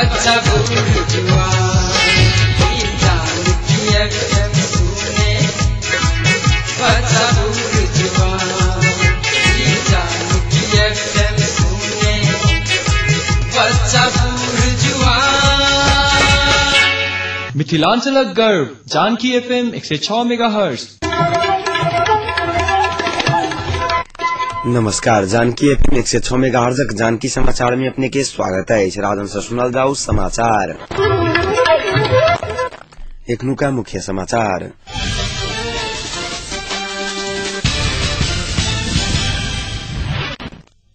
बच्चा बूढ़ जुआन, जानकी एफएम सुने बच्चा बूढ़ जुआन, जानकी एफएम सुने बच्चा बूढ़ जुआन। मिथिलांचलक गर्व जानकी एफएम 106 मेगाहर्ट्ज। नमस्कार, जानकी एफएम 106 मेगाहर्ट्जक जानकी समाचार में अपने के स्वागत है। राजन से सुनल जाऊ समाचार। एखनुका मुख्य समाचार।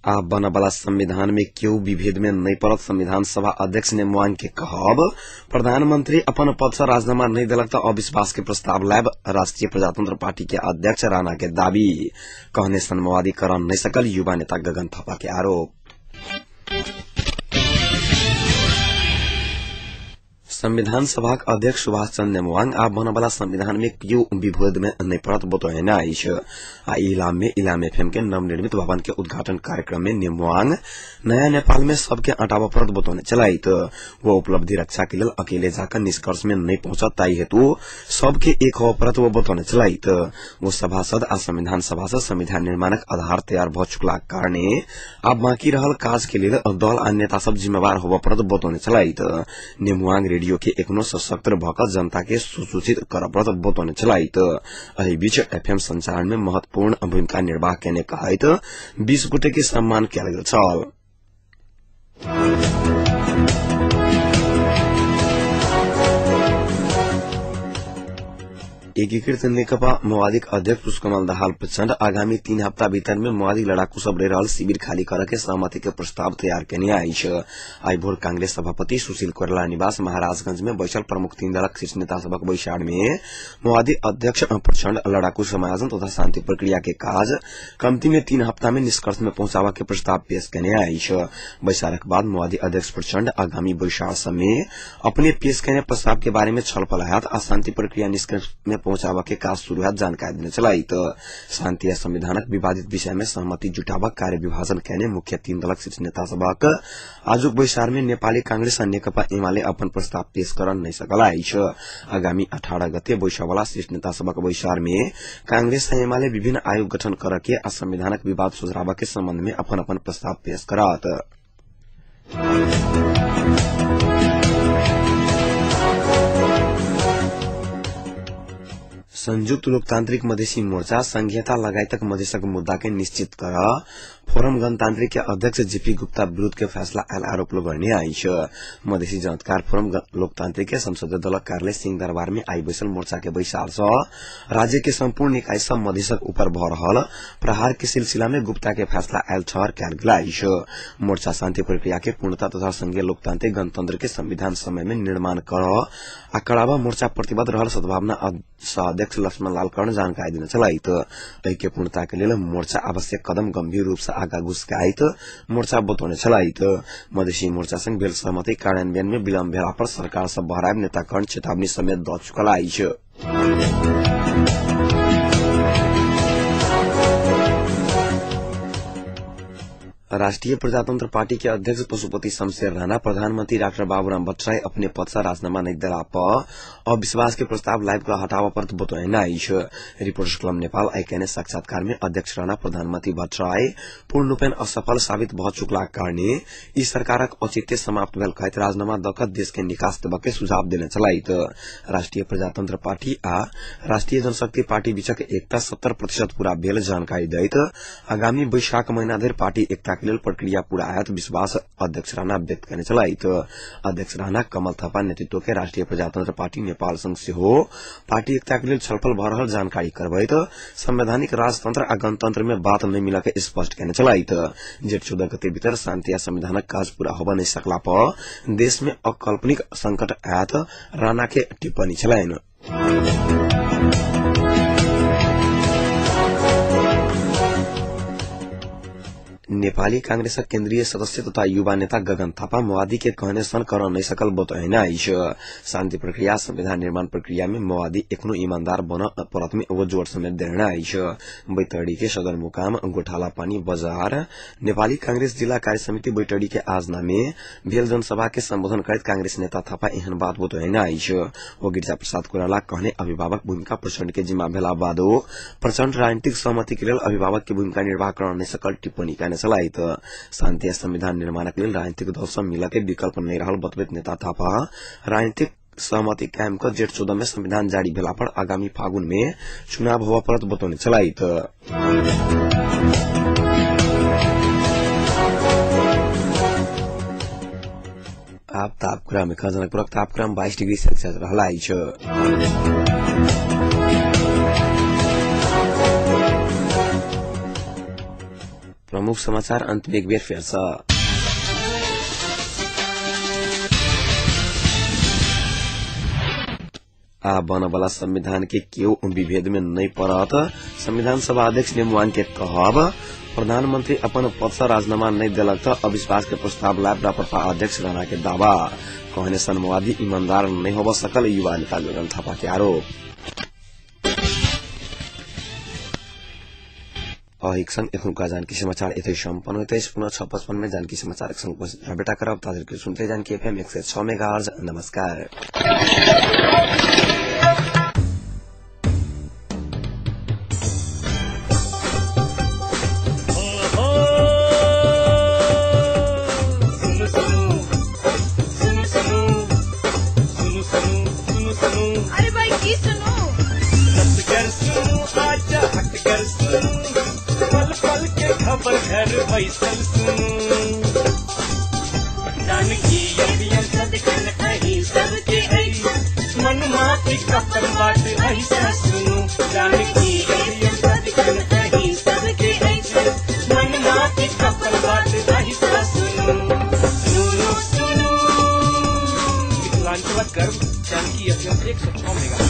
आब बनबला संविधान में केओ विभेद में नहीं पड़त संविधान सभा अध्यक्ष नेमुआंग के कहब। प्रधानमंत्री अपन पद से राजीनामा नहीं दिलक त अविश्वास के प्रस्ताव लायब राष्ट्रीय प्रजातंत्र पार्टी के अध्यक्ष राणा के दावी। कहने सन माओवादीकरण नहीं सकल युवा नेता गगन थापा के आरोप। संविधान सभाक अध्यक्ष सुभाष चंद्र नेमुआंग आब बनबला संविधान में केओ विभेद में नहीं पड़त बतौने अछि। आ इलाम में इलाम एफएम के नवनिर्मित भवन के उद्घाटन कार्यक्रम में नेमुआंग नया नेपाल में सबके अटाबऽ पड़त बतौने छलथि। वो उपलब्धि रक्षा के लेल अकेले जाकर निष्कर्ष में नहीं पहुंचत ताहि हेतु सबके एक होबऽ पड़त वो बतौने छलथि। वो सभासद आ संविधान सभा से संविधान निर्माणक आधार तैयार भऽ चुकलाक कारणे आब बाकी रहल काज के लेल दल आ नेता सब जिम्मेवार होबऽ पड़त बतौने छलथि। नेमुआंग रेडियो के एखनो सशक्त भऽ कऽ जनता के सुसूचित करऽ पड़त बतौने छलथि। एहि बीच एफएम संचालन में महत्वपूर्ण भूमिका निर्वाह केने कहैत 20 गोटे के सम्मान कयल गेल छल। एकीकृत नेकपा माओवादीक अध्यक्ष पुष्पकमल दाहाल प्रचण्ड आगामी 3 हप्ता भीतर में माओवादी लड़ाकू सब रहि रहल शिविर खाली करऽ के सहमति के प्रस्ताव तैयार केने अछि। आइ भोर कांग्रेस सभापति सुशील कोइराला निवास महाराजगंज में बैसल प्रमुख 3 दलक शीर्ष नेता सबक बैसार में माओवादी अध्यक्ष प्रचण्ड लड़ाकू समायोजन तथा शांति प्रक्रिया के काज कम्ती में 3 हप्ता में निष्कर्ष में पहुंचाबऽ के प्रस्ताव पेश केने अछि। बैसारक बाद माओवादी अध्यक्ष प्रचण्ड आगामी बैसार सब में अपने पेश केने प्रस्ताव के बारे में छलफल होयत आ शांति प्रक्रिया निष्कर्ष में पहुंचाबऽ के काज शुरू होयत जानकारी देने छलथि। शांति आ संविधानक विवादित विषय में सहमति जुटाबऽ कार्य विभाजन केने मुख्य 3 दलक शीर्ष नेता सबहक आजुक बैसार में नेपाली कांग्रेस आ नेकपा एमाले अपन प्रस्ताव पेश करऽ नहि सकल अछि। आगामी 18 गते बैसऽवला शीर्ष नेता सबहक बैसार में कांग्रेस आ एमाले विभिन्न आयोग गठन करऽ के आ संविधानक विवाद सुझराबऽ के संबंध में अपन अपन प्रस्ताव पेश करत। संयुक्त लोकतांत्रिक मधेसी मोर्चा संघीयता लगायतक मधेसक मुद्दा के निश्चित कर फोरम गणतांत्रिक के अध्यक्ष जेपी गुप्ता विरूद्ध के फैसला आयल आरोप लगौने अछि। मधेसी जनअधिकार फोरम लोकतांत्रिक के संसदीय दलक कार्यालय सिंह दरबार में आई बैसल मोर्चा के बैसार सँ राज्य के संपूर्ण निकाय सब मधेसक ऊपर भऽ रहल प्रहार के सिलसिला में गुप्ता के फैसला आयल ठहर कयल गेल अछि। मोर्चा शांति प्रक्रिया के पूर्णता तथा संघीय लोकतांत्रिक गणतंत्र के संविधान समय में निर्माण कर आ कराबऽ मोर्चा प्रतिबद्ध रहल सद्भावना अध्यक्ष लक्ष्मण लाल कर्ण जानकारी देने छलथि। एहि के पूर्णता के लेल मोर्चा आवश्यक कदम गंभीर रूप से आगा घुसकाइत मोर्चा बतौने छलथि। मधेसी मोर्चा संग भेल सहमति कार्यान्वयन में विलम्ब भेला पर सरकार सब बहरायब नेता कर्ण चेतावनी समेत दऽ चुकल अछि। राष्ट्रीय प्रजातंत्र पार्टी के अध्यक्ष पशुपति शमशेर राणा प्रधानमंत्री डॉक्टर बाबूराम भट्टराई अपने पद से राजीनामा नहीं दिला पर अविश्वास के प्रस्ताव लाइव कर हटाबऽ पड़त बतौने अछि। रिपोर्टर्स क्लब नेपाल आइ केने साक्षात्कार में अध्यक्ष राणा प्रधानमंत्री भट्टराई पूर्णरूपेण असफल साबित भऽ चुकलाक कारणे ई सरकारक औचित्य समाप्त भेल कहैत राजीनामा दऽ कऽ देश के निकास देबऽ के सुझाव देने छलथि। राष्ट्रीय प्रजातंत्र पार्टी आ राष्ट्रीय जनशक्ति पार्टी बीचक एकता 70% पूरा भेल जानकारी दैत आगामी वैशाख महीना धरि पार्टी एकता के लेल प्रक्रिया पूरा आयत विश्वास अध्यक्ष राणा व्यक्त केने छलथि। अध्यक्ष राणा कमल थापा नेतृत्व के राष्ट्रीय प्रजातंत्र पार्टी नेपाल संग सेहो पार्टी एकता के लेल छलफल भऽ रहल जानकारी करबैत संवैधानिक राजतंत्र आ गणतंत्र में बात नहि मिलऽ के स्पष्ट केने छलथि। जेठ 14 गते भीतर शांति आ संविधानक काज पूरा होबऽ नहि सकला पर देश में अकल्पनिक संकट आयत राणा के टिप्पणी छलनि। नेपाली कांग्रेसक केन्द्रीय सदस्य तथा युवा नेता गगन थापा माओवादी के कहने सन कर नहीं सकल बतैने अछि। शान्ति प्रक्रिया संविधान निर्माण प्रक्रिया में माओवादी एखनो ईमानदार बन परत में वो जोर समेत देने अछि। बैतडी के सदरमुकाम गोठाला पानी बजार नेपाली कांग्रेस जिला कार्य समिति बैतडी के आजना में भेल जनसभा के सम्बोधन करैत कांग्रेस नेता थापा एहन बात बतैने अछि। वो गिरिजा प्रसाद कोइराला कहने अभिभावक भूमिका प्रचण्ड के जिम्मा भेला बादो प्रचण्ड राजनीतिक सहमति के लेल अभिभावक के भूमिका निर्वाह कर नहीं सकल टिप्पणी कयने छलथि। शान्ति आ संविधान निर्माणक लेल राजनीतिक दल सब मिल के विकल्प नहीं रहल बतबैत नेता थापा राजनीतिक सहमति कायम क जेठ 14 में संविधान जारी भेला पर आगामी फागुन में चुनाव होबय पड़त बतौने छलथि। आब तापक्रम जनकपुरक तापक्रम 22 डिग्री सेल्सियस रहल अछि। प्रमुख समाचार अंत में एक बेर फेर सँ। आ बनवाला संविधान के केओ विभेद में नहीं पड़त संविधान सभा अध्यक्ष नेमुआन के कहब। प्रधानमंत्री अपन पद से राजीनामा नहीं दिलक त अविश्वास के प्रस्ताव लाभ राप्रपा अध्यक्ष राणा के दावा। कहने सन माओवादी ईमानदार नहीं होब सकल युवा नेता गगन थापा के आरोप। अहिक संग एखनुका जानकी समाचार एतै सम्पन्न होइत अछि। पुनः 6:55 में जानकी समाचार संग उपस्थित बेटा करब। ताधरि सुनते जानकी एफएम 106 मेगाहर्ज। नमस्कार। अरे भाई की सुनू, पल पल के खबर घर बैसल सुनू, जानकी सदखन अही सबके अछि, मन माफी कपन बात ऐसा सुनू, जानकी सदखन अही सबके अछि, मन माफी कपन बात ऐसा सुनू, सुनू सुनू। मिथिलांचलक गर्व जानकी एफएम 106 मेगा।